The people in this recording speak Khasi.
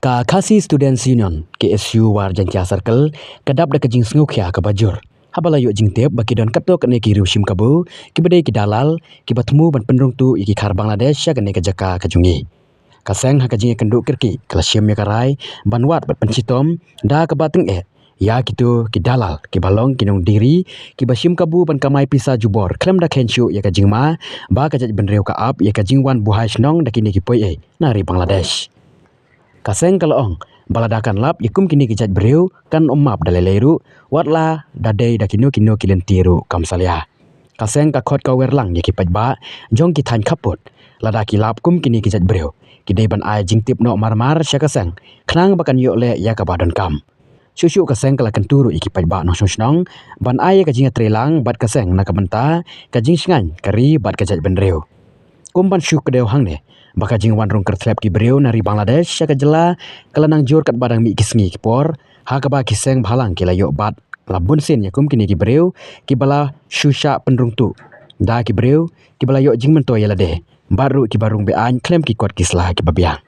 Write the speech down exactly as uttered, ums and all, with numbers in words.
Ka Khasi Students Union, K S U War Jaintia Circle, ka dap da ka jingsngewkhia kaba jur haba la ïoh jingtip ba ki don katto katne ki riew shim kabu kiba dei ki dalal kiba thmu ban pynrung tuh ïa ki khar Bangladesh sha kane ka jaka ka jong ngi. Ka seng ha ka jingïakynduh kyrkieh ka la shim ïa ka rai ban wad bad pynshitom da kaba tyngeh ïa kito ki dalal kiba long ki nongdie ri kiba shim kabu ban kamai pisa jubor khlem da kheiñ shuh ïa ka jingma ba ka jaitbynriew ka ap ïa ka jingwan buhai shnong da kine ki poiei na ri Bangladesh. Ka seng ka la ong ba lada kan lap ïa kum kine ki jaitbynriew kan ym map da lei lei ruh, wat la da dei da kino kino ki lynti ruh kam salia. Ka seng ka khot ka wer lang ïa ki paidbah jong ki thaiñ khappud, lada ki lap kum kine ki jaitbynriew, ki dei ban ai jingtip noh mar mar sha ka seng khnang ba kan ïoh leh ïa kaba donkam. Shuh shuh ka seng ka la kyntu ruh ïa ki paidbah nongshong shnong ban ai ïa ka jingïatreilang bad ka seng na ka bynta ka jingshngaiñ ka ri bad ka jaitbynriew. Kum ban shu kdew hangne ba ka jingwan rung kyrthlep ki briew na ri Bangladesh sha ka jylla ka la nang jur katba dang mih ki sngi ki por, ha kaba ki seng bhalang ki la ïoh bat la bunsien ïa kum kine ki briew kiba la shu shah pynrung tuh da ki briew kiba la ïoh jingmyntoi ïa lade bad ruh kiba rung be-aiñ khlem ki kot ki sla kiba biang.